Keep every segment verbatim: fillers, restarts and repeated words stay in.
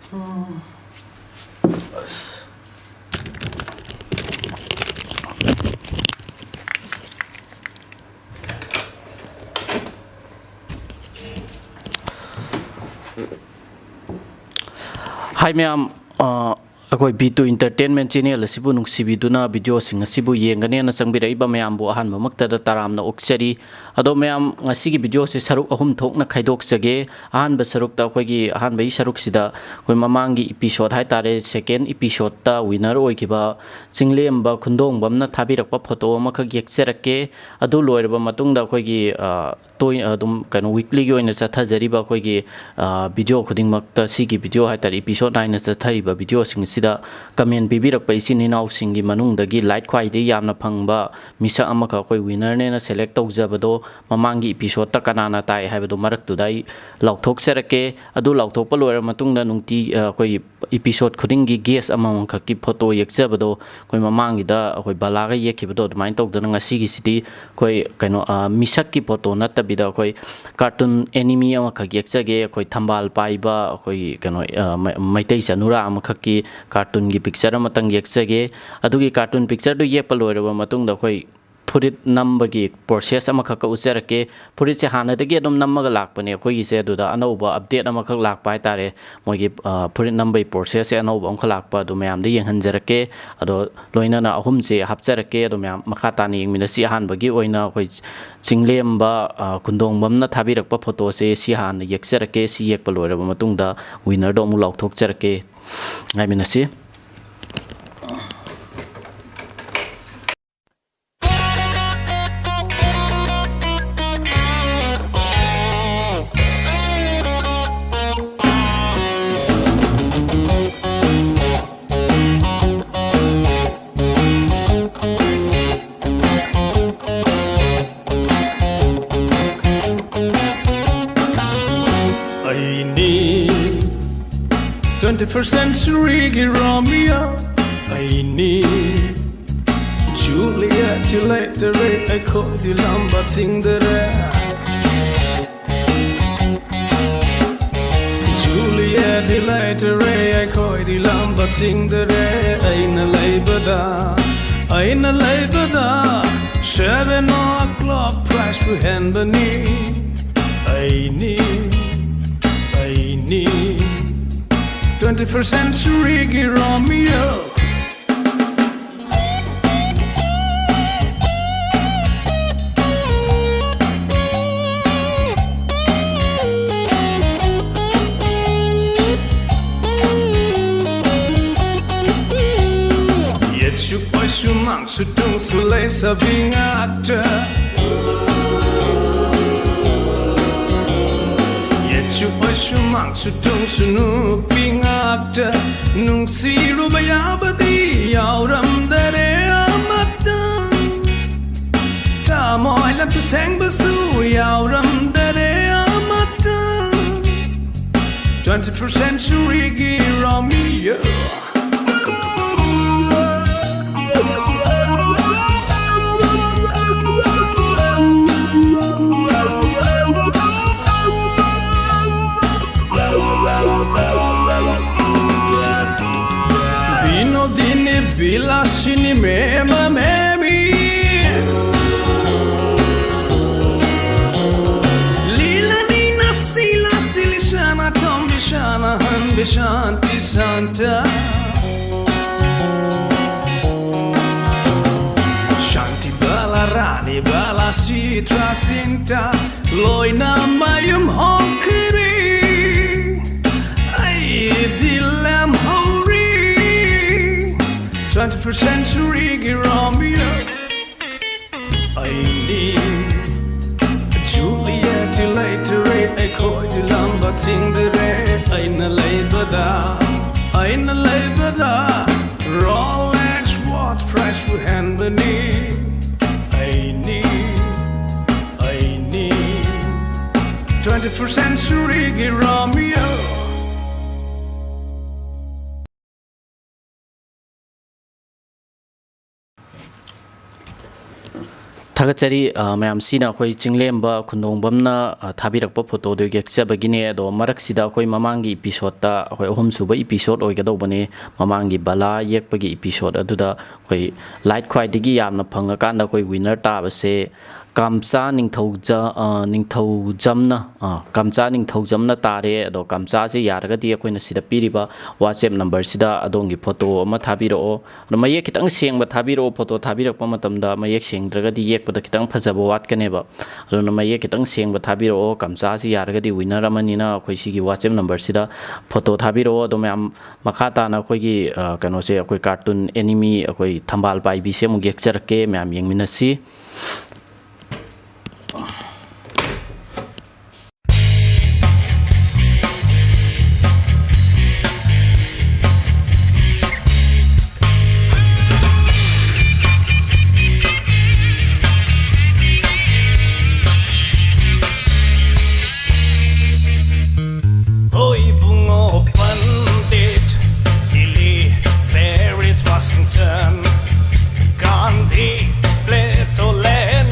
ꯍꯥꯏ ꯃꯌꯥꯝ, ꯑ, ꯑꯩꯈꯣꯏ ꯕꯤ ꯇꯨ Entertainment channel ꯑꯁꯤꯕꯨ ꯅꯨꯡꯁꯤꯕꯤꯗꯨꯅ ꯚꯤꯗꯤꯑꯣꯁꯤꯡ ꯑꯁꯤꯕꯨ ꯌꯦꯡꯒꯅꯦꯅ ꯆꯪꯕꯤꯔꯛꯏꯕ ꯃꯌꯥꯝꯕꯨ ꯑꯍꯥꯟꯕꯃꯛꯇꯗ ꯇꯔꯥꯝꯅ ꯑꯣꯛꯆꯔꯤ꯫ ꯑꯗꯣ ꯃꯌꯥꯝ, ꯉꯁꯤꯒꯤ ꯚꯤꯗꯤꯑꯣꯁꯤ ꯁꯔꯨꯛ ꯑꯍꯨꯝ ꯊꯣꯛꯅ ꯈꯥꯏꯗꯣꯛꯆꯒꯦ꯫ ꯑꯍꯥꯟꯕ ꯁꯔꯨꯛꯇ ꯑꯩꯈꯣꯏꯒꯤ, ꯑꯍꯥꯟꯕꯒꯤ ꯁꯔꯨꯛꯁꯤꯗ ꯑꯩꯈꯣꯏ ꯃꯃꯥꯡꯒꯤ episode ꯍꯥꯏ ꯇꯥꯔꯦ, second episodeꯇ winner ꯑꯣꯏꯈꯤꯕ ꯆꯤꯡꯂꯦꯝꯕ ꯈꯨꯟꯗꯣꯡꯕꯝꯅ ꯊꯥꯕꯤꯔꯛꯄ ꯐꯣꯇꯣ ꯑꯃꯈꯛ ꯌꯦꯛꯆꯔꯛꯀꯦ꯫ ꯑꯗꯨ ꯂꯣꯏꯔꯕ ꯃꯇꯨꯡꯗ ꯑꯩꯈꯣꯏꯒꯤ, ꯑ, ꯇꯣꯏ-, ꯑꯗꯨꯝ ꯀꯩꯅꯣ, weeklyꯒꯤ ꯑꯣꯏꯅ ꯆꯠꯊꯖꯔꯤꯕ ꯑꯩꯈꯣꯏꯒꯤ, ꯑ, ꯚꯤꯗꯤꯑꯣ ꯈꯨꯗꯤꯡꯃꯛꯇ, ꯁꯤꯒꯤ ꯚꯤꯗꯤꯑꯣ ꯍꯥꯏ ꯇꯥꯔꯦ, episode ꯅꯥꯏꯅ ꯆꯠꯊꯔꯤꯕ ꯚꯤꯗꯤꯑꯣꯁꯤꯡ ꯑꯁꯤꯗ comment ꯄꯤꯕꯤꯔꯛꯄ ꯏꯆꯤꯟ ꯏꯅꯥꯎꯁꯤꯡꯒꯤ ꯃꯅꯨꯡꯗꯒꯤ like ꯈ꯭ꯋꯥꯏꯗꯒꯤ ꯌꯥꯝꯅ ꯐꯪꯕ ꯃꯤꯁꯛ ꯑꯃꯈꯛ ꯑꯩꯈꯣꯏ winnerꯅꯦꯅ select ꯇꯧꯖꯕꯗꯣ, ꯃꯃꯥꯡꯒꯤ episodeꯇ ꯀꯅꯥꯅ ꯇꯥꯏ ꯍꯥꯏꯕꯗꯣ ꯃꯔꯛꯇꯨꯗ ꯑꯩ ꯂꯥꯎꯊꯣꯛꯆꯔꯛꯀꯦ꯫ ꯑꯗꯨ ꯂꯥꯎꯊꯣꯛꯄ ꯂꯣꯏꯔ ꯃꯇꯨꯡꯗ ꯅꯨꯡꯇꯤ-, ꯑ, ꯑꯩꯈꯣꯏꯒꯤ episode ꯈꯨꯗꯤꯡꯒꯤ guest ꯑꯃꯃꯝꯈꯛꯀꯤ ꯐꯣꯇꯣ ꯌꯦꯛꯆꯕꯗꯣ, ꯑꯩꯈꯣꯏ ꯃꯃꯥꯡꯒꯤꯗ ꯑꯩꯈꯣꯏ ꯕꯂꯥꯒ ꯌꯦꯛꯈꯤꯕꯗꯣ, ꯑꯗꯨꯃꯥꯏꯅ ꯇꯧꯗꯅ ꯉꯁꯤꯒꯤꯁꯤꯗꯤ ꯑꯩꯈꯣꯏ ꯀꯩꯅꯣ, ꯑ, ꯃꯤꯁꯛꯀꯤ ꯐꯣꯇꯣ ꯅꯠꯇꯕꯤꯗ ꯑꯩꯈꯣꯏ cartoon anime ꯑꯃꯈꯛ ꯌꯦꯛꯆꯒꯦ꯫ ꯑꯩꯈꯣꯏ ꯊꯝꯕꯥꯜ ꯄꯥꯏꯕ ꯑꯩꯈꯣꯏꯒꯤ ꯀꯩꯅꯣ, ꯑ, ꯃꯩ-, ꯃꯩꯇꯩ ꯆꯅꯨꯔꯥ ꯑꯃꯈꯛꯀꯤ cartoonꯒꯤ picture ꯑꯃꯇꯪ ꯌꯦꯛꯆꯒꯦ꯫ ꯑꯗꯨꯒꯤ cartoon pictureꯗꯨ ꯌꯦꯛꯄ ꯂꯣꯏꯔꯕ ꯃꯇꯨꯡꯗ ꯑꯩꯈꯣꯏ ꯐꯨꯔꯤꯠ ꯅꯝꯕꯒꯤ process ꯑꯃꯈꯛꯀ ꯎꯠꯆꯔꯛꯀꯦ꯫ ꯐꯨꯔꯤꯠꯁꯦ ꯍꯥꯟꯅꯗꯒꯤ ꯑꯗꯨꯝ ꯅꯝꯃꯒ ꯂꯥꯛꯄꯅꯦ ꯑꯩꯈꯣꯏꯒꯤꯁꯦ, ꯑꯗꯨꯗ ꯑꯅꯧꯕ update ꯑꯃꯈꯛ ꯂꯥꯛꯄ ꯍꯥꯏ ꯇꯥꯔꯦ꯫ ꯃꯣꯏꯒꯤ, ꯑ, ꯐꯨꯔꯤꯠ ꯅꯝꯕꯒꯤ processꯁꯦ ꯑꯅꯧꯕ ꯑꯃꯈꯛ ꯂꯥꯛꯄ, ꯑꯗꯨ ꯃꯌꯥꯝꯗ ꯌꯦꯡꯍꯟꯖꯔꯛꯀꯦ꯫ ꯑꯗꯣ ꯂꯣꯏꯅꯅ ꯑꯍꯨꯝꯁꯦ ꯍꯥꯞꯆꯔꯛꯀꯦ꯫ ꯑꯗꯣ ꯃꯌꯥꯝ ꯃꯈꯥ ꯇꯥꯅ ꯌꯦꯡꯃꯤꯟꯅꯁꯤ꯫ ꯑꯍꯥꯟꯕꯒꯤ ꯑꯣꯏꯅ ꯑꯩꯈꯣꯏ ꯆꯤꯡꯂꯦꯝꯕ, ꯑ, ꯈꯨꯟꯗꯣꯡꯕꯝꯅ ꯊꯥꯕꯤꯔꯛꯄ ꯐꯣꯇꯣꯁꯦ ꯁꯤ ꯍꯥꯟꯅ ꯌꯦꯛꯆꯔꯛꯀꯦ꯫ ꯁꯤ ꯌꯦꯛꯄ ꯂꯣꯏꯔꯕ ꯃꯇꯨꯡꯗ winnerꯗꯣ ꯑꯃꯨꯛ ꯂꯥꯎꯊꯣꯛꯆꯔꯛꯀꯦ꯫ ꯉꯥꯏꯃꯤꯟꯅꯁꯤ꯫ ꯑꯩꯅꯤ twenty-first centuryꯒꯤ Romeo, ꯑꯩꯅꯤ Juliet ꯂꯩꯇꯔꯦ, ꯑꯩꯈꯣꯏꯗꯤ ꯂꯝꯕꯥ ꯊꯤꯡꯗꯔꯦ꯫ Juliet ꯂꯩ ꯂꯩꯇꯔꯦ, ꯑꯩꯈꯣꯏꯗꯤ ꯂꯝꯕ ꯊꯤꯡꯗꯔꯦ꯫ ꯑꯩꯅ ꯂꯩꯕꯗ, ꯑꯩꯅ ꯂꯩꯕꯗ seven o'clock prize ꯄꯨ ꯍꯦꯟꯕꯅꯤ꯫ ꯑꯩꯅꯤ, ꯑꯩꯅꯤ twenty-first century ꯒꯤ Romeo꯫ ꯌꯦꯠꯁꯨ ꯑꯣꯏꯁꯨ ꯃꯥꯡꯁꯨ ꯇꯨꯡꯁꯨ ꯂꯩꯁꯥꯕꯤ ꯉꯥꯛꯇ꯫ ꯌꯦꯠꯁꯨ ꯑꯣꯏꯁꯨ ꯃꯥꯡꯁꯨ ꯇꯨꯡꯁꯨ ꯅꯨꯄꯤ ꯉꯥꯛꯇ꯫ ꯅꯨꯡꯁꯤꯔꯨꯕ ꯌꯥꯕꯗꯤ ꯌꯥꯎꯔꯝꯗꯔꯦ ꯑꯃꯠꯇ꯫ ꯊꯃꯣꯏ ꯂꯝꯆꯠ ꯁꯦꯡꯕꯁꯨ ꯌꯥꯎꯔꯝꯗꯔꯦ ꯑꯃꯠꯇ꯫ Twenty-first century ꯒꯤ Romeo꯫ ꯕꯤꯅꯣꯗꯤꯅꯤ ꯕꯤꯂꯥꯁꯤꯅꯤ ꯃꯦꯃ ꯃꯦꯃꯤ꯫ ꯂꯤꯂꯥꯅꯤꯅ ꯁꯤꯂꯥ ꯁꯤꯂꯤꯁꯥꯅ ꯇꯣꯝꯕꯤꯁꯥꯅ ꯍꯟꯕꯤꯁꯥꯟꯇꯤ ꯁꯥꯟꯇ꯫ ꯁꯥꯟꯇꯤ ꯕꯂꯥ ꯔꯥꯅꯤ ꯕꯂꯥ ꯁꯤꯇ꯭ꯔꯥ ꯁꯤꯟꯇ꯫ ꯂꯣꯏꯅ ꯃꯌꯨꯝ ꯍꯣꯡꯈ꯭ꯔꯦ꯫ ꯑꯩꯗꯤ ꯂꯦꯝꯍꯧꯔꯦ꯫ Twenty-first century ꯒꯤ Romeo꯫ ꯑꯩꯗꯤ Juliet ꯂꯩꯇꯔꯦ, ꯑꯩꯈꯣꯏꯗꯤ ꯂꯝꯕ ꯊꯤꯡꯗꯔꯦ꯫ ꯑꯩꯅ ꯂꯩꯕꯗ, ꯑꯩꯅ ꯂꯩꯕꯗ Rolex watch prize ꯄꯨ ꯍꯦꯟꯕꯅꯤ꯫ ꯑꯩꯅꯤ, ꯑꯩꯅꯤ twenty-first century ꯒꯤ Romeo꯫ ꯊꯥꯒꯠꯆꯔꯤ꯫ ꯑ, ꯃꯌꯥꯝ, ꯁꯤꯅ ꯑꯩꯈꯣꯏ ꯆꯤꯡꯂꯦꯝꯕ ꯈꯨꯟꯗꯣꯡꯕꯝꯅ, ꯑ, ꯊꯥꯕꯤꯔꯛꯄ ꯐꯣꯇꯣꯗꯨ ꯌꯦꯛꯆꯕꯒꯤꯅꯦ꯫ ꯑꯗꯣ ꯃꯔꯛꯁꯤꯗ ꯑꯩꯈꯣꯏ ꯃꯃꯥꯡꯒꯤ ꯏꯄꯤꯁꯣꯠꯇ, ꯑꯩꯈꯣꯏ ꯑꯍꯨꯝꯁꯨꯕ ꯏꯄꯤꯁꯣꯠ ꯑꯣꯏꯒꯗꯧꯕꯅꯦ, ꯃꯃꯥꯡꯒꯤ ꯕꯂꯥ ꯌꯦꯛꯄꯒꯤ ꯏꯄꯤꯁꯣꯠ ꯑꯗꯨꯗ ꯑꯩꯈꯣꯏ ꯂꯥꯏꯠ ꯈ꯭ꯋꯥꯏꯗꯒꯤ ꯌꯥꯝꯅ ꯐꯪꯉꯀꯥꯟꯗ ꯑꯩꯈꯣꯏ ꯋꯤꯟꯅꯔ ꯇꯥꯕꯁꯦ ꯀꯥꯝꯆꯥ ꯅꯤꯡꯊꯧꯖ-, ꯑ, ꯅꯤꯡꯊꯧꯖꯝꯅ, ꯑ, ꯀꯥꯝꯆꯥ ꯅꯤꯡꯊꯧꯖꯝꯅ ꯇꯥꯔꯦ꯫ ꯑꯗꯣ ꯀꯥꯝꯆꯥꯁꯦ ꯌꯥꯔꯒꯗꯤ ꯑꯩꯈꯣꯏꯅ ꯁꯤꯗ ꯄꯤꯔꯤꯕ WhatsApp ꯅꯝꯕꯔꯁꯤꯗ ꯑꯗꯣꯝꯒꯤ ꯐꯣꯇꯣ ꯑꯃ ꯊꯥꯕꯤꯔꯛꯑꯣ꯫ ꯑꯗꯣ ꯃꯌꯦꯛ ꯈꯤꯇꯪ ꯁꯦꯡꯕ ꯊꯥꯕꯤꯔꯛꯑꯣ꯫ ꯐꯣꯇꯣ ꯊꯥꯕꯤꯔꯛꯄ ꯃꯇꯝꯗ ꯃꯌꯦꯛ ꯁꯦꯡꯗ꯭ꯔꯒꯗꯤ ꯌꯦꯛꯄꯗ ꯈꯤꯇꯪ ꯐꯖꯕ ꯋꯥꯠꯀꯅꯦꯕ꯫ ꯑꯗꯨꯅ ꯃꯌꯦꯛ ꯈꯤꯇꯪ ꯁꯦꯡꯕ ꯊꯥꯕꯤꯔꯛꯑꯣ꯫ ꯀꯥꯝꯆꯥꯁꯤ ꯌꯥꯔꯒꯗꯤ ꯋꯤꯟꯅꯔ ꯑꯃꯅꯤꯅ ꯑꯩꯈꯣꯏ ꯁꯤꯒꯤ WhatsApp ꯅꯝꯕꯔꯁꯤꯗ ꯐꯣꯇꯣ ꯊꯥꯕꯤꯔꯛꯑꯣ꯫ ꯑꯗꯣ ꯃꯌꯥꯝ, ꯃꯈꯥ ꯇꯥꯅ ꯑꯩꯈꯣꯏꯒꯤ, ꯑ, ꯀꯩꯅꯣꯁꯦ, ꯑꯩꯈꯣꯏ ꯀꯥꯔꯇꯨꯟ ꯑꯦꯅꯤꯃꯤ, ꯑꯩꯈꯣꯏ ꯊꯝꯕꯥꯜ ꯄꯥꯏꯕꯤꯁꯦ ꯑꯃꯨꯛ ꯌꯦꯛꯆꯔꯛꯀꯦ꯫ ꯃꯌꯥꯝ ꯌꯦꯡꯃꯤꯟꯅꯁꯤ꯫ ꯍꯣꯏ ꯏꯕꯨꯡꯉꯣ ꯄꯟꯗꯤꯠ, ꯗꯤꯜꯂꯤ, ꯄꯦꯔꯤꯁ, ꯋꯥꯁꯤꯡꯇꯟ, ꯒꯥꯟꯙꯤ, ꯄ꯭ꯂꯦꯇꯣ, ꯂꯦꯅꯤꯟ,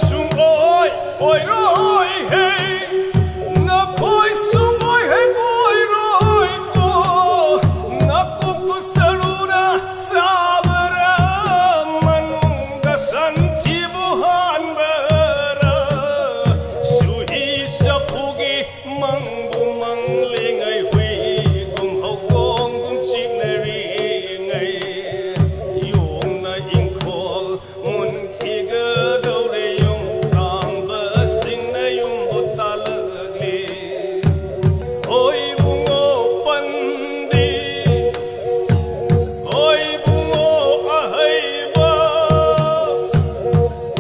ꯁꯨꯡꯑꯣꯏ ꯑꯣꯏꯔꯣꯏ ꯍꯦ, ꯅꯈꯣꯏ ꯁꯨꯡꯑꯣꯏ ꯍꯦꯛ ꯑꯣꯏꯔꯣꯏꯀꯣ꯫ ꯅꯀꯣꯛꯇꯨ ꯁꯔꯨꯅ ꯆꯥꯕꯔ, ꯃꯅꯨꯡꯗ ꯁꯟꯊꯤꯕꯨ ꯍꯥꯟꯕꯔ, ꯁꯨꯍꯤ ꯆꯐꯨꯒꯤ ꯃꯪꯕꯨ ꯃꯪꯂꯤꯉꯩ, ꯍꯨꯏꯒꯨꯝ ꯍꯧꯗꯣꯡꯒꯨꯝ ꯆꯤꯛꯅꯔꯤꯉꯩ, ꯌꯣꯡꯅ ꯏꯪꯈꯣꯜ ꯃꯨꯟꯈꯤꯒꯗꯧꯔꯦ, ꯌꯨꯝ ꯇꯥꯡꯕꯁꯤꯡꯅ ꯌꯨꯝꯕꯨ ꯇꯥꯜꯂꯛꯂꯤ꯫ ꯍꯣꯏ ꯏꯕꯨꯡꯉꯣ ꯄꯟꯗꯤ, ꯍꯣꯏ ꯏꯕꯨꯡꯉꯣ ꯑꯍꯩꯕ,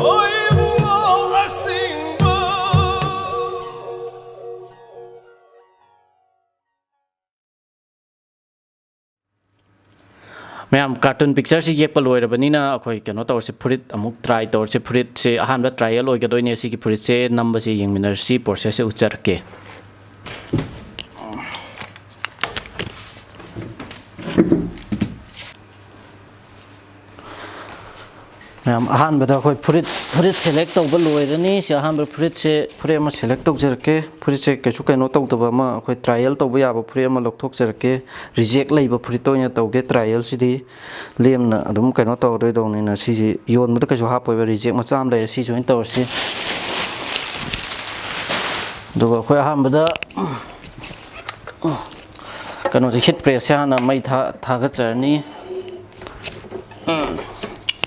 ꯍꯣꯏ ꯏꯕꯨꯡꯉꯣ ꯑꯁꯤꯡꯕ꯫ ꯃꯌꯥꯝ, ꯀꯥꯔꯇꯨꯟ ꯄꯤꯛꯆꯔꯁꯤ ꯌꯦꯛꯄ ꯂꯣꯏꯔꯕꯅꯤꯅ ꯑꯩꯈꯣꯏ ꯀꯩꯅꯣ ꯇꯧꯔꯁꯤ, ꯐꯨꯔꯤꯠ ꯑꯃꯨꯛ ꯇ꯭ꯔꯥꯏ ꯇꯧꯔꯁꯤ꯫ ꯐꯨꯔꯤꯠꯁꯤ ꯑꯍꯥꯟꯕ ꯇ꯭ꯔꯥꯏꯌꯦꯜ ꯑꯣꯏꯒꯗꯣꯏꯅꯦ꯫ ꯁꯤꯒꯤ ꯐꯨꯔꯤꯠꯁꯦ ꯅꯝꯕꯁꯤ ꯌꯦꯡꯃꯤꯟꯅꯔꯁꯤ, ꯄ꯭ꯔꯣꯁꯦꯁꯁꯦ ꯎꯠꯆꯔꯛꯀꯦ꯫ ꯃꯌꯥꯝ, ꯑꯍꯥꯟꯕꯗ ꯑꯩꯈꯣꯏ ꯐꯨꯔꯤꯠ, ꯐꯨꯔꯤꯠ ꯁꯦꯂꯦꯛ ꯇꯧꯕ ꯂꯣꯏꯔꯅꯤ꯫ ꯁꯤ ꯑꯍꯥꯟꯕ ꯐꯨꯔꯤꯠꯁꯦ, ꯐꯨꯔꯤꯠ ꯑꯃ ꯁꯦꯂꯦꯛ ꯇꯧꯖꯔꯛꯀꯦ꯫ ꯐꯨꯔꯤꯠꯁꯦ ꯀꯩꯁꯨ ꯀꯩꯅꯣ ꯇꯧꯗꯕ ꯑꯃ, ꯑꯩꯈꯣꯏ ꯇ꯭ꯔꯥꯏꯌꯦꯜ ꯇꯧꯕ ꯌꯥꯕ ꯐꯨꯔꯤꯠ ꯑꯃ ꯂꯧꯊꯣꯛꯆꯔꯛꯀꯦ꯫ ꯔꯤꯖꯦꯛ ꯂꯩꯕ ꯐꯨꯔꯤꯠꯇ ꯑꯣꯏꯅ ꯇꯧꯒꯦ ꯇ꯭ꯔꯥꯏꯌꯦꯜꯁꯤꯗꯤ꯫ ꯂꯦꯝꯅ ꯑꯗꯨꯝ ꯀꯩꯅꯣ ꯇꯧꯔꯗꯣꯏꯗꯧꯅꯤꯅ ꯁꯤꯁꯤ ꯌꯣꯟꯕꯗ ꯀꯩꯁꯨ ꯍꯥꯞꯄꯣꯏꯕ, ꯔꯤꯖꯦꯛ ꯃꯆꯥ ꯑꯃ ꯂꯩꯌꯦ, ꯁꯤꯁꯨ ꯑꯣꯏꯅ ꯇꯧꯔꯁꯤ꯫ ꯑꯗꯨꯒ ꯑꯩꯈꯣꯏ ꯑꯍꯥꯟꯕꯗ ꯀꯩꯅꯣꯁꯦ, ꯍꯤꯠ ꯄ꯭ꯔꯦꯁꯁꯦ ꯍꯥꯟꯅ ꯃꯩ ꯊꯥ-, ꯊꯥꯒꯠꯆꯔꯅꯤ꯫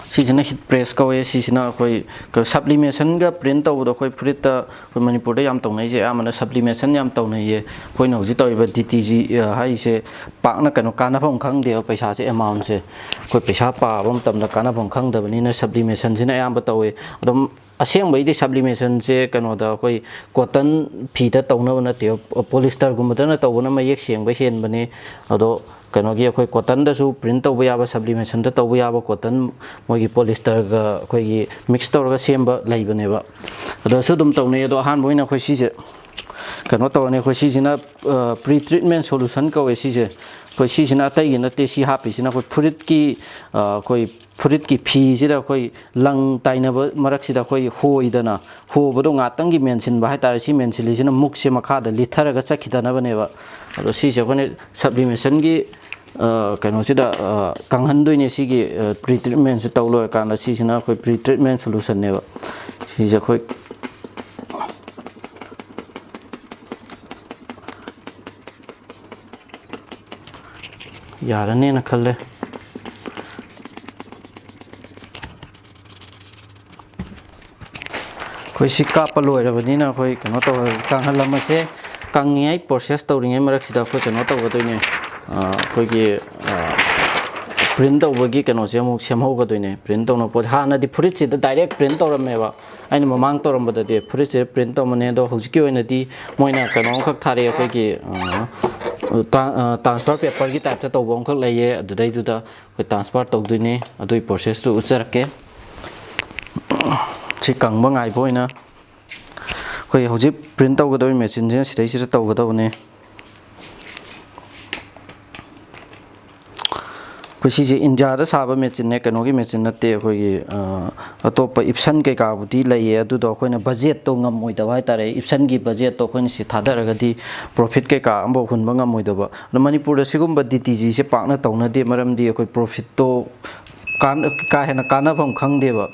ꯁꯤꯁꯤꯅ ꯍꯤꯠ ꯄ꯭ꯔꯦꯁ ꯀꯧꯋꯦ꯫ ꯁꯤꯁꯤꯅ ꯑꯩꯈꯣꯏ ꯀ-, ꯁꯕ꯭ꯂꯤꯃꯦꯁꯟꯒ ꯄ꯭ꯔꯤꯟ ꯇꯧꯕꯗꯣ ꯑꯩꯈꯣꯏ ꯐꯨꯔꯤꯠꯇ, ꯑꯩꯈꯣꯏ ꯃꯅꯤꯄꯨꯔꯗ ꯌꯥꯝ ꯇꯧꯅꯩꯁꯦ, ꯑꯌꯥꯝꯕꯅ ꯁꯕ꯭ꯂꯤꯃꯦꯁꯟ ꯌꯥꯝ ꯇꯧꯅꯩꯌꯦ꯫ ꯑꯩꯈꯣꯏꯅ ꯍꯧꯖꯤꯛ ꯇꯧꯔꯤꯕ ꯗꯤ ꯇꯤ ꯖꯤ ꯍꯥꯏꯔꯤꯁꯦ ꯄꯥꯛꯅ ꯀꯩꯅꯣ ꯀꯥꯟꯅꯐꯝ ꯈꯪꯗꯦꯕ, ꯄꯩꯁꯥꯁꯦ, ꯑꯦꯃꯥꯎꯟꯁꯦ꯫ ꯑꯩꯈꯣꯏ ꯄꯩꯁꯥ ꯄꯥꯕ ꯃꯇꯝꯗ ꯀꯥꯟꯅꯐꯝ ꯈꯪꯗꯕꯅꯤꯅ ꯁꯕ꯭ꯂꯤꯃꯦꯁꯟꯁꯤꯅ ꯑꯌꯥꯝꯕ ꯇꯧꯋꯦ꯫ ꯑꯗꯨꯝ ꯑꯁꯦꯡꯕꯩꯗꯤ ꯁꯕ꯭ꯂꯤꯃꯦꯁꯟꯁꯦ ꯀꯩꯅꯣꯗ, ꯑꯩꯈꯣꯏ ꯀꯣꯇꯟ ꯐꯤꯗ ꯇꯧꯅꯕ ꯅꯠꯇꯦꯕ, ꯄꯣꯂꯤꯁꯇꯔꯒꯨꯝꯕꯗꯅ ꯇꯧꯕꯅ ꯃꯌꯦꯛ ꯁꯦꯡꯕ ꯍꯦꯟꯕꯅꯦ꯫ ꯑꯗꯣ ꯀꯩꯅꯣꯒꯤ ꯑꯩꯈꯣꯏ ꯀꯣꯇꯟꯗꯁꯨ ꯄ꯭ꯔꯤꯟ ꯇꯧꯕ ꯌꯥꯕ, ꯁꯕ꯭ꯂꯤꯃꯦꯁꯟꯗ ꯇꯧꯕ ꯌꯥꯕ ꯀꯣꯇꯟ, ꯃꯣꯏꯒꯤ ꯄꯣꯂꯤꯁꯇꯔꯒ ꯑꯩꯈꯣꯏꯒꯤ ꯃꯤꯛꯁ ꯇꯧꯔꯒ ꯁꯦꯝꯕ ꯂꯩꯕꯅꯦꯕ꯫ ꯑꯗꯨꯁꯨ ꯑꯗꯨꯝ ꯇꯧꯅꯩ꯫ ꯑꯗꯣ ꯑꯍꯥꯟꯕ ꯑꯣꯏꯅ ꯑꯩꯈꯣꯏ ꯁꯤꯁꯦ ꯀꯩꯅꯣ ꯇꯧꯔꯅꯤ꯫ ꯑꯩꯈꯣꯏ ꯁꯤꯁꯤꯅ ꯄ꯭ꯔꯤ ꯇ꯭ꯔꯤꯠꯃꯦꯟ ꯁꯣꯂꯨꯁꯟ ꯀꯧꯋꯦ ꯁꯤꯁꯦ꯫ ꯑꯩꯈꯣꯏ ꯁꯤꯁꯤꯅ ꯑꯇꯩꯒꯤ ꯅꯠꯇꯦ꯫ ꯁꯤ ꯍꯥꯞꯄꯤꯁꯤꯅ ꯑꯩꯈꯣꯏ ꯐꯨꯔꯤꯠꯀꯤ, ꯑꯩꯈꯣꯏ ꯐꯨꯔꯤꯠꯀꯤ ꯐꯤꯁꯤꯗ ꯑꯩꯈꯣꯏ ꯂꯪ ꯇꯥꯏꯅꯕ ꯃꯔꯛꯁꯤꯗ ꯑꯩꯈꯣꯏ ꯍꯣꯏꯗꯅ, ꯍꯣꯕꯗꯣ ꯉꯥꯛꯇꯪꯒꯤ ꯃꯦꯟꯁꯤꯟꯕ ꯍꯥꯏꯇꯥꯔꯦ꯫ ꯁꯤ ꯃꯦꯟꯁꯤꯜꯂꯤꯁꯤꯅ ꯃꯨꯛꯁꯦ ꯃꯈꯥꯗ ꯂꯤꯠꯊꯔꯒ ꯆꯠꯈꯤꯗꯅꯕꯅꯦꯕ꯫ ꯑꯗꯣ ꯁꯤꯁꯦ ꯑꯩꯈꯣꯏꯅ ꯁꯕ꯭ꯂꯤꯃꯦꯁꯟꯒꯤ ꯀꯩꯅꯣꯁꯤꯗ ꯀꯪꯍꯟꯗꯣꯏꯅꯦ꯫ ꯁꯤꯒꯤ ꯄ꯭ꯔꯤ ꯇ꯭ꯔꯤꯠꯃꯦꯟꯁꯤ ꯇꯧ ꯂꯣꯏꯔꯀꯥꯟꯗ ꯁꯤꯁꯤꯅ ꯑꯩꯈꯣꯏ ꯄ꯭ꯔꯤ ꯇ꯭ꯔꯤꯠꯃꯦꯟ ꯁꯣꯂꯨꯁꯟꯅꯦꯕ꯫ ꯁꯤꯁꯦ ꯑꯩꯈꯣꯏ ꯌꯥꯔꯅꯦꯅ ꯈꯜꯂꯦ꯫ ꯑꯩꯈꯣꯏ ꯁꯤ ꯀꯥꯞꯄ ꯂꯣꯏꯔꯕꯅꯤꯅ ꯑꯩꯈꯣꯏ ꯀꯩꯅꯣ ꯇꯧꯔ ꯀꯪꯍꯜꯂꯝꯃꯁꯦ꯫ ꯀꯪꯉꯤꯉꯩ ꯄ꯭ꯔꯣꯁꯦꯁ ꯇꯧꯔꯤꯉꯩ ꯃꯔꯛꯁꯤꯗ ꯑꯩꯈꯣꯏ ꯀꯩꯅꯣ ꯇꯧꯒꯗꯣꯏꯅꯦ꯫ ꯑꯩꯈꯣꯏꯒꯤ ꯄ꯭ꯔꯤꯟ ꯇꯧꯕꯒꯤ ꯀꯩꯅꯣꯁꯦ ꯑꯃꯨꯛ ꯁꯦꯝꯍꯧꯒꯗꯣꯏꯅꯦ꯫ ꯄ꯭ꯔꯤꯟ ꯇꯧꯅꯕ ꯄꯣꯠ ꯍꯥꯟꯅꯗꯤ ꯐꯨꯔꯤꯠꯁꯤꯗ ꯗꯥꯏꯔꯦꯛ ꯄ꯭ꯔꯤꯟ ꯇꯧꯔꯝꯃꯦꯕ꯫ ꯑꯩꯅ ꯃꯃꯥꯡ ꯇꯧꯔꯝꯕꯗꯗꯤ ꯐꯨꯔꯤꯠꯁꯦ ꯄ꯭ꯔꯤꯟ ꯇꯧꯔꯝꯕꯅꯦ꯫ ꯑꯗꯣ ꯍꯧꯖꯤꯛꯀꯤ ꯑꯣꯏꯅꯗꯤ ꯃꯣꯏꯅ ꯀꯩꯅꯣ ꯑꯃꯈꯛ ꯊꯥꯔꯛꯑꯦ꯫ ꯑꯩꯈꯣꯏꯒꯤ ꯇ꯭ꯔꯥꯟꯁꯐꯔ ꯄꯦꯄꯔꯒꯤ ꯇꯥꯏꯞꯇ ꯇꯧꯕ ꯑꯃꯈꯛ ꯂꯩꯌꯦ꯫ ꯑꯗꯨꯗꯩꯗꯨꯗ ꯑꯩꯈꯣꯏ ꯇ꯭ꯔꯥꯟꯁꯐꯔ ꯇꯧꯗꯣꯏꯅꯤ꯫ ꯑꯗꯨꯒꯤ ꯄ꯭ꯔꯣꯁꯦꯁꯇꯨ ꯎꯠꯆꯔꯛꯀꯦ꯫ ꯁꯤ ꯀꯪꯕ ꯉꯥꯏꯕ ꯑꯣꯏꯅ ꯑꯩꯈꯣꯏ ꯍꯧꯖꯤꯛ ꯄ꯭ꯔꯤꯟ ꯇꯧꯒꯗꯧꯔꯤ ꯃꯦꯆꯤꯟꯁꯤꯅ ꯁꯤꯗꯩꯁꯤꯗ ꯇꯧꯒꯗꯧꯕꯅꯤ꯫ ꯑꯩꯈꯣꯏ ꯁꯤꯁꯦ ꯏꯟꯗꯤꯌꯥꯗ ꯁꯥꯕ ꯃꯦꯆꯤꯟꯅꯦ, ꯀꯩꯅꯣꯒꯤ ꯃꯦꯆꯤꯟ ꯅꯠꯇꯦ꯫ ꯑꯩꯈꯣꯏꯒꯤ ꯑꯇꯣꯞꯄ ꯏꯞꯁꯟ ꯀꯩꯀꯥꯕꯨꯗꯤ ꯂꯩꯌꯦ, ꯑꯗꯨꯗꯣ ꯑꯩꯈꯣꯏꯅ ꯕꯖꯦꯠꯇꯣ ꯉꯝꯃꯣꯏꯗꯕ ꯍꯥꯏꯇꯥꯔꯦ꯫ ꯏꯞꯁꯟꯒꯤ ꯕꯖꯦꯠꯇꯣ ꯑꯩꯈꯣꯏꯅ ꯁꯤ ꯊꯥꯗꯔꯒꯗꯤ ꯄ꯭ꯔꯣꯐꯤꯠ ꯀꯩꯀꯥ ꯑꯃꯐꯥꯎ ꯍꯨꯟꯕ ꯉꯝꯃꯣꯏꯗꯕ꯫ ꯑꯗꯣ ꯃꯅꯤꯄꯨꯔꯗ ꯁꯤꯒꯨꯝꯕ ꯗꯤ ꯇꯤ ꯖꯤꯁꯦ ꯄꯥꯛꯅ ꯇꯧꯅꯗꯦ, ꯃꯔꯝꯗꯤ ꯑꯩꯈꯣꯏ ꯄ꯭ꯔꯣꯐꯤꯠꯇꯣ ꯀꯥꯟ-, ꯀꯥ ꯍꯦꯟꯅ ꯀꯥꯟꯅꯐꯝ ꯈꯪꯗꯦꯕ꯫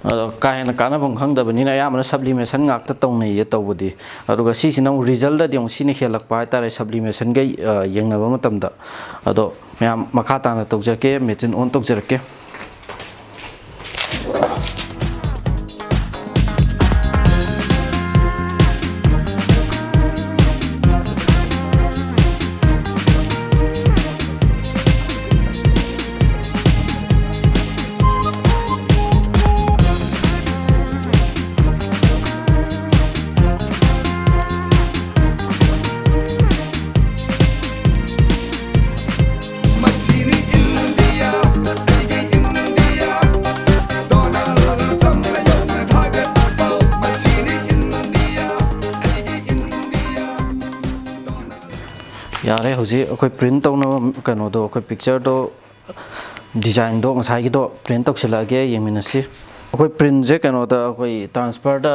ꯑꯗꯣ ꯀꯥ ꯍꯦꯟꯅ ꯀꯥꯟꯅꯐꯝ ꯈꯪꯗꯕꯅꯤꯅ ꯑꯌꯥꯝꯕꯅ ꯁꯕ꯭ꯂꯤꯃꯦꯁꯟ ꯉꯥꯛꯇ ꯇꯧꯅꯩꯌꯦ ꯇꯧꯕꯗꯤ꯫ ꯑꯗꯨꯒ ꯁꯤꯁꯤꯅ ꯑꯃꯨꯛ ꯔꯤꯖꯜꯗꯗꯤ ꯑꯃꯨꯛ ꯁꯤꯅ ꯍꯦꯜꯂꯛꯄ ꯍꯥꯏꯇꯥꯔꯦ, ꯁꯕ꯭ꯂꯤꯃꯦꯁꯟꯒ ꯌꯦꯡꯅꯕ ꯃꯇꯝꯗ꯫ ꯑꯗꯣ ꯃꯌꯥꯝ ꯃꯈꯥ ꯇꯥꯅ ꯇꯧꯖꯔꯛꯀꯦ, ꯃꯦꯆꯤꯟ ꯑꯣꯟ ꯇꯧꯖꯔꯛꯀꯦ꯫ ꯌꯥꯔꯦ, ꯍꯧꯖꯤꯛ ꯑꯩꯈꯣꯏ ꯄ꯭ꯔꯤꯟ ꯇꯧꯅꯕ ꯀꯩꯅꯣꯗꯣ, ꯑꯩꯈꯣꯏ ꯄꯤꯛꯆꯔꯗꯣ, ꯗꯤꯖꯥꯏꯟꯗꯣ ꯉꯁꯥꯏꯒꯤꯗꯣ ꯄ꯭ꯔꯤꯟ ꯇꯧꯁꯤꯜꯂꯛꯑꯒꯦ, ꯌꯦꯡꯃꯤꯟꯅꯁꯤ꯫ ꯑꯩꯈꯣꯏ ꯄ꯭ꯔꯤꯟꯁꯦ ꯀꯩꯅꯣꯗ, ꯑꯩꯈꯣꯏ ꯇ꯭ꯔꯥꯟꯁꯐꯔꯗ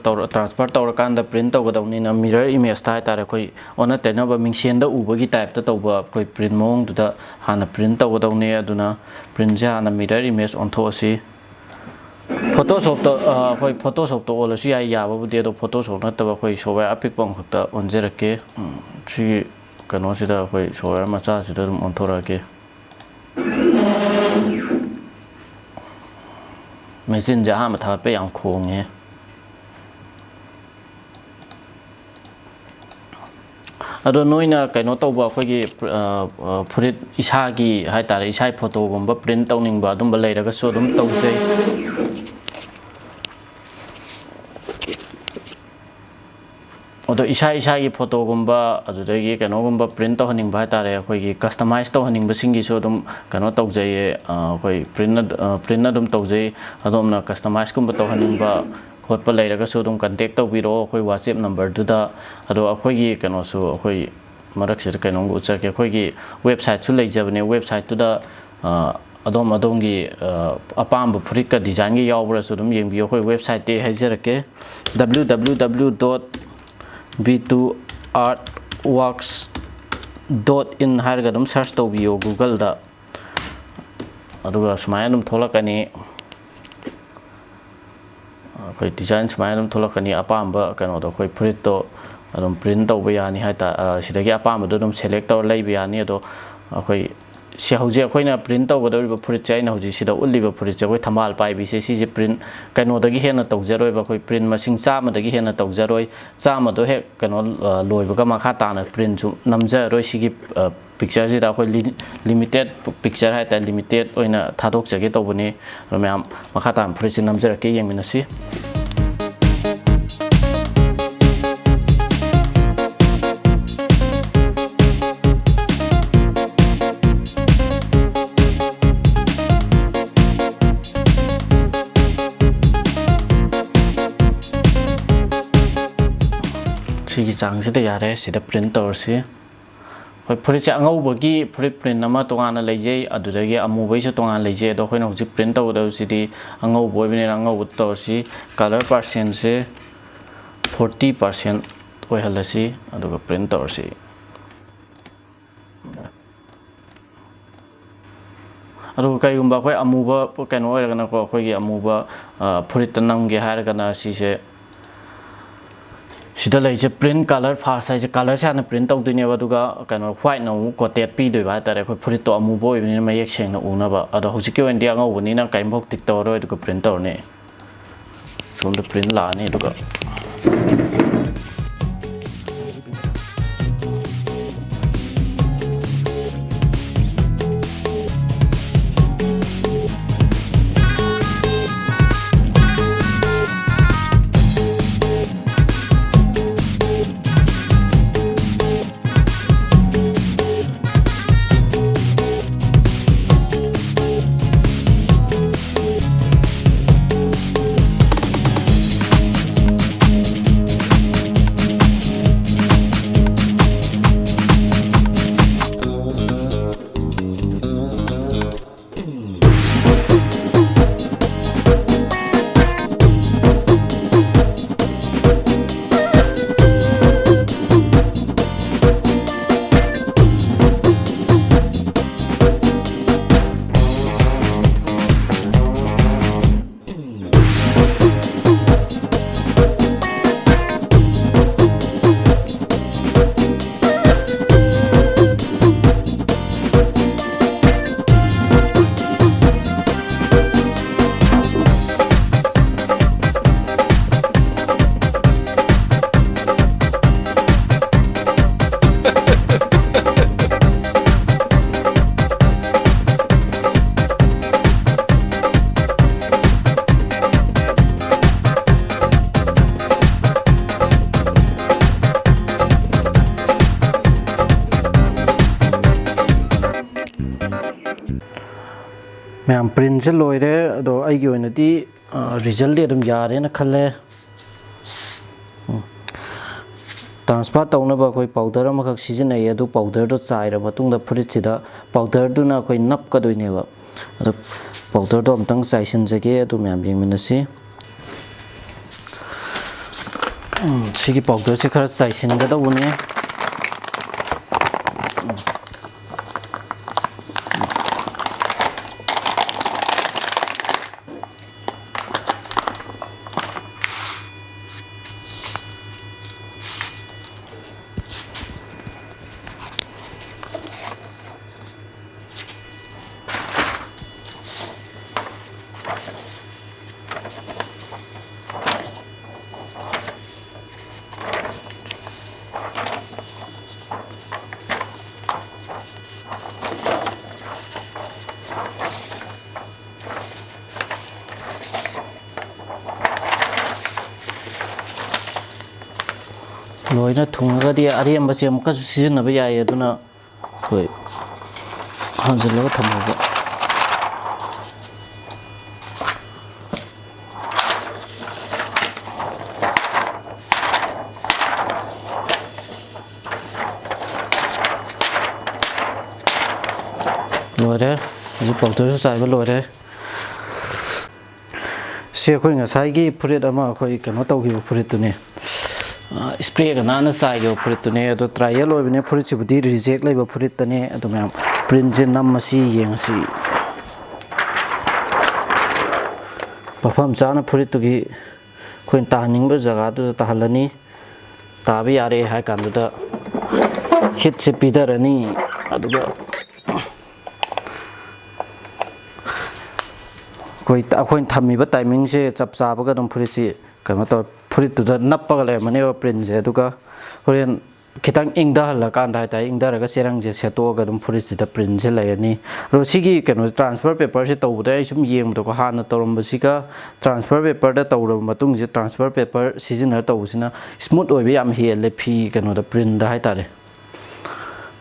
ꯇꯧꯔ, ꯇ꯭ꯔꯥꯟꯁꯐꯔ ꯇꯧꯔꯀꯥꯟꯗ ꯄ꯭ꯔꯤꯟ ꯇꯧꯒꯗꯧꯅꯤꯅ, ꯃꯤꯔꯔ ꯏꯃꯦꯖꯇ ꯍꯥꯏꯇꯥꯔꯦ, ꯑꯩꯈꯣꯏ ꯑꯣꯟꯅ ꯇꯩꯅꯕ ꯃꯤꯡꯁꯦꯟꯗ ꯎꯕꯒꯤ ꯇꯥꯏꯞꯇ ꯇꯧꯕ ꯑꯩꯈꯣꯏ ꯄ꯭ꯔꯤꯟ ꯃꯑꯣꯡꯗꯨꯗ ꯍꯥꯟꯅ ꯄ꯭ꯔꯤꯟ ꯇꯧꯒꯗꯧꯅꯤ꯫ ꯑꯗꯨꯅ ꯄ꯭ꯔꯤꯟꯁꯦ ꯍꯥꯟꯅ ꯃꯤꯔꯔ ꯏꯃꯦꯖ ꯑꯣꯟꯊꯣꯛꯑꯁꯤ꯫ ꯐꯣꯇꯣꯁꯣꯞꯇ, ꯑ, ꯑꯩꯈꯣꯏ ꯐꯣꯇꯣꯁꯣꯞꯇ ꯑꯣꯜꯂꯁꯨ ꯌꯥꯏ, ꯌꯥꯕꯕꯨꯗꯤ, ꯑꯗꯣ ꯐꯣꯇꯣꯁꯣꯞ ꯅꯠꯇꯕ ꯑꯩꯈꯣꯏ ꯁꯣꯞꯋꯦꯌꯔ ꯑꯄꯤꯛꯄ ꯑꯃꯈꯛꯇ ꯑꯣꯟꯖꯔꯛꯀꯦ꯫ ꯎꯝ, ꯁꯤꯒꯤ ꯀꯩꯅꯣꯁꯤꯗ, ꯑꯩꯈꯣꯏ ꯁꯣꯞꯋꯦꯌꯔ ꯃꯆꯥꯁꯤꯗ ꯑꯗꯨꯝ ꯑꯣꯟꯊꯣꯔꯛꯑꯒꯦ꯫ ꯃꯦꯆꯤꯟꯁꯦ ꯑꯍꯥꯟꯕ ꯊꯥꯒꯠꯄ ꯌꯥꯝ ꯈꯣꯡꯉꯦ꯫ ꯑꯗꯣ ꯅꯣꯏꯅ ꯀꯩꯅꯣ ꯇꯧꯕ, ꯑꯩꯈꯣꯏꯒꯤ, ꯑ, ꯑ, ꯐꯨꯔꯤꯠ ꯏꯁꯥꯒꯤ ꯍꯥꯏꯇꯥꯔꯦ, ꯏꯁꯥꯒꯤ ꯐꯣꯇꯣꯒꯨꯝꯕ ꯄ꯭ꯔꯤꯟ ꯇꯧꯅꯤꯡꯕ ꯑꯗꯨꯝꯕ ꯂꯩꯔꯒꯁꯨ ꯑꯗꯨꯝ ꯇꯧꯖꯩ꯫ ꯑꯗꯣ ꯏꯁꯥ ꯏꯁꯥꯒꯤ ꯐꯣꯇꯣꯒꯨꯝꯕ, ꯑꯗꯨꯗꯒꯤ ꯀꯩꯅꯣꯒꯨꯝꯕ ꯄ꯭ꯔꯤꯟ ꯇꯧꯍꯟꯅꯤꯡꯕ ꯍꯥꯏꯇꯥꯔꯦ, ꯑꯩꯈꯣꯏꯒꯤ ꯀꯁꯇꯃꯥꯏꯁ ꯇꯧꯍꯟꯅꯤꯡꯕꯁꯤꯡꯒꯤꯁꯨ ꯑꯗꯨꯝ ꯀꯩꯅꯣ ꯇꯧꯖꯩꯌꯦ, ꯑ, ꯑꯩꯈꯣꯏ ꯄ꯭ꯔꯤꯟ ꯑꯗ-, ꯑ, ꯄ꯭ꯔꯤꯟ ꯑꯗꯨꯝ ꯇꯧꯖꯩ꯫ ꯑꯗꯣꯝꯅ ꯀꯁꯇꯃꯥꯏꯁꯀꯨꯝꯕ ꯇꯧꯍꯟꯅꯤꯡꯕ ꯈꯣꯠꯄ ꯂꯩꯔꯒꯁꯨ ꯑꯗꯨꯝ ꯀꯟꯇꯦꯛ ꯇꯧꯕꯤꯔꯛꯑꯣ ꯑꯩꯈꯣꯏ WhatsApp ꯅꯝꯕꯔꯗꯨꯗ꯫ ꯑꯗꯣ ꯑꯩꯈꯣꯏꯒꯤ ꯀꯩꯅꯣꯁꯨ, ꯑꯩꯈꯣꯏ ꯃꯔꯛꯁꯤꯗ ꯀꯩꯅꯣꯝꯒ ꯎꯠꯆꯔꯛꯀꯦ꯫ ꯑꯩꯈꯣꯏꯒꯤ ꯋꯦꯕꯁꯥꯏꯠꯁꯨ ꯂꯩꯖꯕꯅꯦ꯫ ꯋꯦꯕꯁꯥꯏꯠꯇꯨꯗ, ꯑ, ꯑꯗꯣꯝ ꯑꯗꯣꯝꯒꯤ, ꯑ, ꯑꯄꯥꯝꯕ ꯐꯨꯔꯤꯠꯀ ꯗꯤꯖꯥꯏꯟꯒ ꯌꯥꯎꯕ꯭ꯔꯥꯁꯨ ꯑꯗꯨꯝ ꯌꯦꯡꯕꯤꯌꯨ꯫ ꯑꯩꯈꯣꯏ ꯋꯦꯕꯁꯥꯏꯠꯇꯤ ꯍꯥꯏꯖꯔꯛꯀꯦ, W W W dot B two artworks dot in ꯍꯥꯏꯔꯒ ꯑꯗꯨꯝ ꯁꯔꯆ ꯇꯧꯕꯤꯌꯣ ꯒꯨꯒꯜꯗ꯫ ꯑꯗꯨꯒ ꯁꯨꯃꯥꯏꯅ ꯑꯗꯨꯝ ꯊꯣꯛꯂꯛꯀꯅꯤ꯫ ꯑꯩꯈꯣꯏ ꯗꯤꯖꯥꯏꯟ ꯁꯨꯃꯥꯏꯅ ꯑꯗꯨꯝ ꯊꯣꯛꯂꯛꯀꯅꯤ꯫ ꯑꯄꯥꯝꯕ ꯀꯩꯅꯣꯗꯣ, ꯑꯩꯈꯣꯏ ꯐꯨꯔꯤꯠꯇꯣ ꯑꯗꯨꯝ ꯄ꯭ꯔꯤꯟ ꯇꯧꯕ ꯌꯥꯅꯤ ꯍꯥꯏꯇꯥꯔꯦ꯫ ꯑ, ꯁꯤꯗꯒꯤ ꯑꯄꯥꯝꯕꯗꯣ ꯑꯗꯨꯝ ꯁꯦꯂꯦꯛ ꯇꯧꯔ ꯂꯩꯕ ꯌꯥꯅꯤ꯫ ꯑꯗꯣ ꯑꯩꯈꯣꯏ ꯁꯤ ꯍꯧꯖꯤꯛ ꯑꯩꯈꯣꯏꯅ ꯄ꯭ꯔꯤꯟ ꯇꯧꯒꯗꯧꯔꯤꯕ ꯐꯨꯔꯤꯠꯁꯦ, ꯑꯩꯅ ꯍꯧꯖꯤꯛ ꯁꯤꯗ ꯎꯠꯂꯤꯕ ꯐꯨꯔꯤꯠꯁꯦ, ꯑꯩꯈꯣꯏ ꯊꯝꯕꯥꯜ ꯄꯥꯏꯕꯤꯁꯦ, ꯁꯤꯁꯦ ꯄ꯭ꯔꯤꯟ ꯀꯩꯅꯣꯗꯒꯤ ꯍꯦꯟꯅ ꯇꯧꯖꯔꯣꯏꯕ꯫ ꯑꯩꯈꯣꯏ ꯄ꯭ꯔꯤꯟ ꯃꯁꯤꯡ ꯆꯥꯝꯃꯗꯒꯤ ꯍꯦꯟꯅ ꯇꯧꯖꯔꯣꯏ꯫ ꯆꯥꯝꯃꯗꯣ ꯍꯦꯛ ꯀꯩꯅꯣ, ꯑ, ꯂꯣꯏꯕꯒ ꯃꯈꯥ ꯇꯥꯅ ꯄ꯭ꯔꯤꯟꯁꯨ ꯅꯝꯖꯔꯣꯏ꯫ ꯁꯤꯒꯤ, ꯑ, ꯄꯤꯛꯆꯔꯁꯤꯗ ꯑꯩꯈꯣꯏ ꯂꯤ-, ꯂꯤꯃꯤꯇꯦꯠ ꯄꯤꯛꯆꯔ ꯍꯥꯏꯇꯥꯔꯦ, ꯂꯤꯃꯤꯇꯦꯠ ꯑꯣꯏꯅ ꯊꯥꯗꯣꯛꯆꯒꯦ ꯇꯧꯕꯅꯤ꯫ ꯑꯗꯣ ꯃꯌꯥꯝ ꯃꯈꯥ ꯇꯥꯅ ꯐꯨꯔꯤꯠꯁꯦ ꯅꯝꯖꯔꯛꯀꯦ, ꯌꯦꯡꯃꯤꯟꯅꯁꯤ꯫ ꯁꯤꯒꯤ ꯆꯥꯡꯁꯤꯗ ꯌꯥꯔꯦ, ꯁꯤꯗ ꯄ꯭ꯔꯤꯟ ꯇꯧꯔꯁꯤ꯫ ꯐꯨꯔꯤꯠꯁꯦ ꯑꯉꯧꯕꯒꯤ ꯐꯨꯔꯤꯠ print ꯑꯃ ꯇꯣꯉꯥꯟꯅ ꯂꯩꯖꯩ, ꯑꯗꯨꯗꯒꯤ ꯑꯃꯨꯕꯒꯤꯁꯨ ꯇꯣꯉꯥꯟꯅ ꯂꯩꯖꯩ꯫ ꯑꯗꯣ ꯑꯩꯈꯣꯏꯅ ꯍꯧꯖꯤꯛ print ꯇꯧꯒꯗꯕꯁꯤꯗꯤ ꯑꯉꯧꯕ ꯑꯣꯏꯕꯅꯤꯅ ꯑꯉꯧꯕꯗ ꯇꯧꯔꯁꯤ꯫ Colour percentꯁꯦ forty percent ꯑꯣꯏꯍꯜꯂꯁꯤ, ꯑꯗꯨꯒ print ꯇꯧꯔꯁꯤ꯫ ꯑꯗꯨꯒ ꯀꯔꯤꯒꯨꯝꯕ ꯑꯩꯈꯣꯏ ꯑꯃꯨꯕ ꯀꯩꯅꯣ ꯑꯣꯏꯔꯒꯅꯀꯣ, ꯑꯩꯈꯣꯏꯒꯤ ꯑꯃꯨꯕ, ꯑ, ꯐꯨꯔꯤꯠꯇ ꯅꯝꯒꯦ ꯍꯥꯏꯔꯒꯅ ꯁꯤꯁꯦ, ꯁꯤꯗ ꯂꯩꯔꯤꯁꯦ print colour first ꯍꯥꯏꯁꯦ, colourꯁꯦ ꯍꯥꯟꯅ print ꯇꯧꯗꯣꯏꯅꯦꯕ, ꯑꯗꯨꯒ ꯀꯩꯅꯣ whiteꯅ ꯑꯃꯨꯛ coated ꯄꯤꯗꯣꯏꯕ ꯍꯥꯏꯇꯥꯔꯦ, ꯑꯩꯈꯣꯏ ꯐꯨꯔꯤꯠꯇꯣ ꯑꯃꯨꯕ ꯑꯣꯏꯕꯅꯤꯅ ꯃꯌꯦꯛ ꯁꯦꯡꯅ ꯎꯅꯕ꯫ ꯑꯗꯣ ꯍꯧꯖꯤꯛꯀꯤ ꯑꯣꯏꯅꯗꯤ ꯑꯉꯧꯕꯅꯤꯅ ꯀꯔꯤꯝꯐꯥꯎ tick ꯇꯧꯔꯔꯣꯏ, ꯑꯗꯨꯒ print ꯇꯧꯔꯅꯤ꯫ ꯁꯣꯝꯗ print ꯂꯥꯛꯑꯅꯤ, ꯑꯗꯨꯒ ꯃꯌꯥꯝ, printꯁꯦ ꯂꯣꯏꯔꯦ꯫ ꯑꯗꯣ ꯑꯩꯒꯤ ꯑꯣꯏꯅꯗꯤ, ꯑ, resultꯇꯤ ꯑꯗꯨꯝ ꯌꯥꯔꯦꯅ ꯈꯜꯂꯦ꯫ ꯎꯝ꯫ ꯇ꯭ꯔꯥꯟꯁꯐꯔ ꯇꯧꯅꯕ ꯑꯩꯈꯣꯏ ꯄꯥꯎꯗꯔ ꯑꯃꯈꯛ ꯁꯤꯖꯤꯟꯅꯩ꯫ ꯑꯗꯨ ꯄꯥꯎꯗꯔꯗꯣ ꯆꯥꯏꯔ ꯃꯇꯨꯡꯗ ꯐꯨꯔꯤꯠꯁꯤꯗ ꯄꯥꯎꯗꯔꯗꯨꯅ ꯑꯩꯈꯣꯏ ꯅꯞꯀꯗꯣꯏꯅꯦꯕ꯫ ꯑꯗꯣ ꯄꯥꯎꯗꯔꯗꯣ ꯑꯝꯇꯪ ꯆꯥꯏꯁꯤꯟꯖꯒꯦ, ꯑꯗꯨ ꯃꯌꯥꯝ ꯌꯦꯡꯃꯤꯟꯅꯁꯤ꯫ ꯎꯝ, ꯁꯤꯒꯤ ꯄꯥꯎꯗꯔꯁꯦ ꯈꯔ ꯆꯥꯏꯁꯤꯟꯒꯗꯧꯕꯅꯦ꯫ ꯂꯣꯏꯅ ꯊꯨꯡꯉꯒꯗꯤ ꯑꯔꯦꯝꯕꯁꯦ ꯑꯃꯨꯛꯀꯁꯨ ꯁꯤꯖꯤꯟꯅꯕ ꯌꯥꯏ, ꯑꯗꯨꯅ ꯑꯩꯈꯣꯏ ꯍꯥꯟꯖꯤꯜꯂꯒ ꯊꯝꯍꯧꯕ꯫ ꯂꯣꯏꯔꯦ꯫ ꯍꯧꯖꯤꯛ ꯄꯥꯎꯗꯔꯁꯨ ꯆꯥꯏꯕ ꯂꯣꯏꯔꯦ꯫ ꯁꯤ ꯑꯩꯈꯣꯏ ꯉꯁꯥꯏꯒꯤ ꯐꯨꯔꯤꯠ ꯑꯃ ꯑꯩꯈꯣꯏ ꯀꯩꯅꯣ ꯇꯧꯈꯤꯕ ꯐꯨꯔꯤꯠꯇꯨꯅꯦ꯫ ꯑ, ꯏꯁꯄ꯭ꯔꯦꯒ ꯅꯥꯟꯅ ꯆꯥꯏꯈꯤꯕ ꯐꯨꯔꯤꯠꯇꯨꯅꯦ꯫ ꯑꯗꯣ ꯇ꯭ꯔꯥꯏꯌꯦꯜ ꯑꯣꯏꯕꯅꯦ, ꯐꯨꯔꯤꯠꯁꯤꯕꯨꯗꯤ ꯔꯤꯖꯦꯛ ꯂꯩꯕ ꯐꯨꯔꯤꯠꯇꯅꯦ꯫ ꯑꯗꯨ ꯃꯌꯥꯝ ꯄ꯭ꯔꯤꯟꯁꯦ ꯅꯝꯃꯁꯤ, ꯌꯦꯡꯉꯁꯤ꯫ ꯃꯐꯝ ꯆꯥꯅ ꯐꯨꯔꯤꯠꯇꯨꯒꯤ ꯑꯩꯈꯣꯏꯅ ꯇꯥꯍꯟꯅꯤꯡꯕ ꯖꯒꯥꯗꯨꯗ ꯇꯥꯍꯜꯂꯅꯤ꯫ ꯇꯥꯕ ꯌꯥꯔꯦ ꯍꯥꯏ ꯀꯥꯟꯗꯨꯗ ꯍꯤꯠꯁꯦ ꯄꯤꯊꯔꯅꯤ꯫ ꯑꯗꯨꯒ ꯑꯩꯈꯣꯏ, ꯑꯩꯈꯣꯏꯅ ꯊꯝꯃꯤꯕ ꯇꯥꯏꯃꯤꯡꯁꯦ ꯆꯞ ꯆꯥꯕꯒ ꯑꯗꯨꯝ ꯐꯨꯔꯤꯠꯁꯤ ꯀꯩꯅꯣ ꯇꯧꯔ, ꯐꯨꯔꯤꯠꯇꯨꯗ ꯅꯞꯄꯒ ꯂꯩꯔꯝꯃꯅꯦꯕ ꯄ꯭ꯔꯤꯟꯁꯦ꯫ ꯑꯗꯨꯒ ꯍꯣꯔꯦꯟ ꯈꯤꯇꯪ ꯏꯪꯊꯍꯜꯂꯀꯥꯟꯗ ꯍꯥꯏꯇꯥꯔꯦ, ꯏꯪꯊꯔꯒ ꯆꯦꯔꯪꯁꯦ ꯁꯦꯠꯇꯣꯛꯑꯒ ꯑꯗꯨꯝ ꯐꯨꯔꯤꯠꯁꯤꯗ ꯄ꯭ꯔꯤꯟꯁꯦ ꯂꯩꯔꯅꯤ꯫ ꯑꯗꯣ ꯁꯤꯒꯤ ꯀꯩꯅꯣ ꯇ꯭ꯔꯥꯟꯁꯐꯔ ꯄꯦꯄꯔꯁꯦ ꯇꯧꯕꯗ ꯑꯩ ꯁꯨꯝ ꯌꯦꯡꯕꯗꯀꯣ, ꯍꯥꯟꯅ ꯇꯧꯔꯝꯕꯁꯤꯒ ꯇ꯭ꯔꯥꯟꯁꯐꯔ ꯄꯦꯄꯔꯗ ꯇꯧꯔꯕ ꯃꯇꯨꯡꯁꯦ, ꯇ꯭ꯔꯥꯟꯁꯐꯔ ꯄꯦꯄꯔ ꯁꯤꯖꯤꯟꯅꯔ ꯇꯧꯕꯁꯤꯅ ꯁ꯭ꯃꯨꯠ ꯑꯣꯏꯕ ꯌꯥꯝ ꯍꯦꯜꯂꯦ ꯐꯤ ꯀꯩꯅꯣꯗ, ꯄ꯭ꯔꯤꯟꯗ ꯍꯥꯏꯇꯥꯔꯦ꯫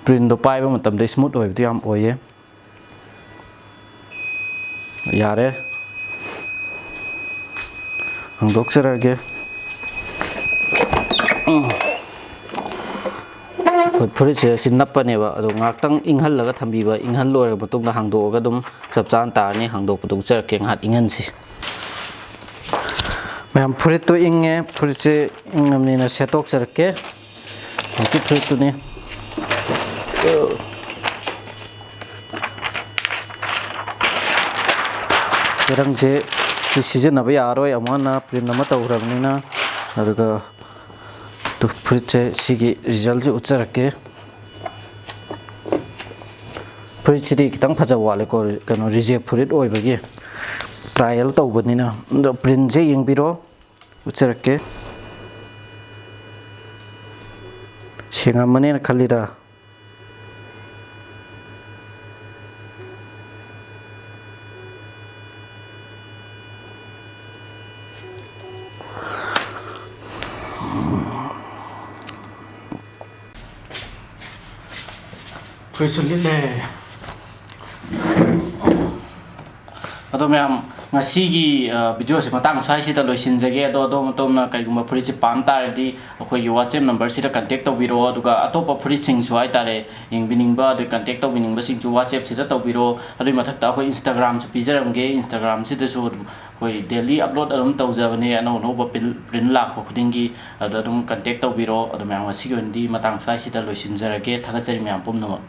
ꯄ꯭ꯔꯤꯟꯗꯣ ꯄꯥꯏꯕ ꯃꯇꯝꯗ ꯁ꯭ꯃꯨꯠ ꯑꯣꯏꯕꯗꯣ ꯌꯥꯝ ꯑꯣꯏꯌꯦ꯫ ꯌꯥꯔꯦ, ꯍꯥꯡꯗꯣꯛꯆꯔꯒꯦ꯫ ꯎꯝ꯫ ꯑꯩꯈꯣꯏ ꯐꯨꯔꯤꯠꯁꯦ ꯁꯤ ꯅꯞꯄꯅꯦꯕ, ꯑꯗꯣ ꯉꯥꯏꯍꯥꯛꯇꯪ ꯏꯪꯍꯜꯂꯒ ꯊꯝꯕꯤꯕ, ꯏꯪꯍꯜ ꯂꯣꯏꯔꯕ ꯃꯇꯨꯡꯗ ꯍꯥꯡꯗꯣꯛꯑꯒ ꯑꯗꯨꯝ ꯆꯞ ꯆꯥꯅ ꯇꯥꯔꯅꯤ꯫ ꯍꯥꯡꯗꯣꯛꯄꯗ ꯎꯠꯆꯔꯛꯀꯦ, ꯉꯥꯏꯍꯥꯛ ꯏꯪꯍꯟꯁꯤ꯫ ꯃꯌꯥꯝ, ꯐꯨꯔꯤꯠꯇꯣ ꯏꯪꯉꯦ, ꯐꯨꯔꯤꯠꯁꯦ ꯏꯪꯉꯕꯅꯤꯅ ꯁꯦꯠꯇꯣꯛꯆꯔꯛꯀꯦ꯫ ꯍꯧꯖꯤꯛꯀꯤ ꯐꯨꯔꯤꯠꯇꯨꯅꯤ꯫ ꯆꯦꯔꯪꯁꯦ ꯁꯤ ꯁꯤꯖꯤꯟꯅꯕ ꯌꯥꯔꯔꯣꯏ, ꯑꯃꯨꯛ ꯍꯟꯅ ꯄ꯭ꯔꯤꯟ ꯑꯃ ꯇꯧꯈ꯭ꯔꯕꯅꯤꯅ꯫ ꯑꯗꯨꯒ ꯇꯨ, ꯐꯨꯔꯤꯠꯁꯦ ꯁꯤꯒꯤ ꯔꯤꯖꯜꯁꯦ ꯎꯠꯆꯔꯛꯀꯦ꯫ ꯐꯨꯔꯤꯠꯁꯤꯗꯤ ꯈꯤꯇꯪ ꯐꯖꯕ ꯋꯥꯠꯂꯦꯀꯣ, ꯀꯩꯅꯣ, ꯔꯤꯖꯦꯛ ꯐꯨꯔꯤꯠ ꯑꯣꯏꯕꯒꯤ ꯇ꯭ꯔꯥꯏꯌꯦꯜ ꯇꯧꯕꯅꯤꯅ꯫ ꯑꯗꯣ ꯄ꯭ꯔꯤꯟꯁꯦ ꯌꯦꯡꯕꯤꯔꯣ, ꯎꯠꯆꯔꯛꯀꯦ꯫ ꯁꯦꯡꯉꯝꯃꯅꯦꯅ ꯈꯜꯂꯤꯗ꯫ ꯑꯩꯈꯣꯏꯁꯨ ꯂꯤꯠꯂꯦ꯫ ꯑꯗꯣ ꯃꯌꯥꯝ, ꯉꯁꯤꯒꯤ, ꯑ, ꯚꯤꯗꯤꯑꯣꯁꯦ ꯃꯇꯥꯡ ꯁ꯭ꯋꯥꯏꯁꯤꯗ ꯂꯣꯏꯁꯤꯟꯖꯒꯦ꯫ ꯑꯗꯣ ꯑꯗꯣꯝ ꯑꯗꯣꯝꯅ ꯀꯔꯤꯒꯨꯝꯕ ꯐꯨꯔꯤꯠꯁꯦ ꯄꯥꯝ ꯇꯥꯔꯗꯤ ꯑꯩꯈꯣꯏꯒꯤ WhatsApp ꯅꯝꯕꯔꯁꯤꯗ ꯀꯟꯇꯦꯛ ꯇꯧꯕꯤꯔꯛꯑꯣ꯫ ꯑꯗꯨꯒ ꯑꯇꯣꯞꯄ ꯐꯨꯔꯤꯠꯁꯤꯡꯁꯨ ꯍꯥꯏꯇꯥꯔꯦ, ꯌꯦꯡꯕꯤꯅꯤꯡꯕ ꯑꯗꯩ ꯀꯟꯇꯦꯛ ꯇꯧꯕꯤꯅꯤꯡꯕꯁꯤꯡꯁꯨ WhatsApp-ꯁꯤꯗ ꯇꯧꯕꯤꯔꯛꯑꯣ꯫ ꯑꯗꯨꯒꯤ ꯃꯊꯛꯇ ꯑꯩꯈꯣꯏ Instagram-ꯁꯨ ꯄꯤꯖꯔꯝꯒꯦ꯫ Instagram-ꯁꯤꯗꯁꯨ ꯑꯗꯨꯝ ꯑꯩꯈꯣꯏ daily upload ꯑꯗꯨꯝ ꯇꯧꯖꯕꯅꯦ, ꯑꯅꯧ ꯑꯅꯧꯕ ꯄ꯭ꯔꯤꯟ, ꯄ꯭ꯔꯤꯟ ꯂꯥꯛꯄ ꯈꯨꯗꯤꯡꯒꯤ꯫ ꯑꯗꯨꯗ ꯑꯗꯨꯝ ꯀꯟꯇꯦꯛ ꯇꯧꯕꯤꯔꯛꯑꯣ꯫ ꯑꯗꯣ ꯃꯌꯥꯝ, ꯉꯁꯤꯒꯤ ꯑꯣꯏꯅꯗꯤ ꯃꯇꯥꯡ ꯁ꯭ꯋꯥꯏꯁꯤꯗ ꯂꯣꯏꯁꯤꯟꯖꯔꯒꯦ꯫ ꯊꯥꯒꯠꯆꯔꯤ ꯃꯌꯥꯝ ꯄꯨꯝꯅꯃꯛ꯫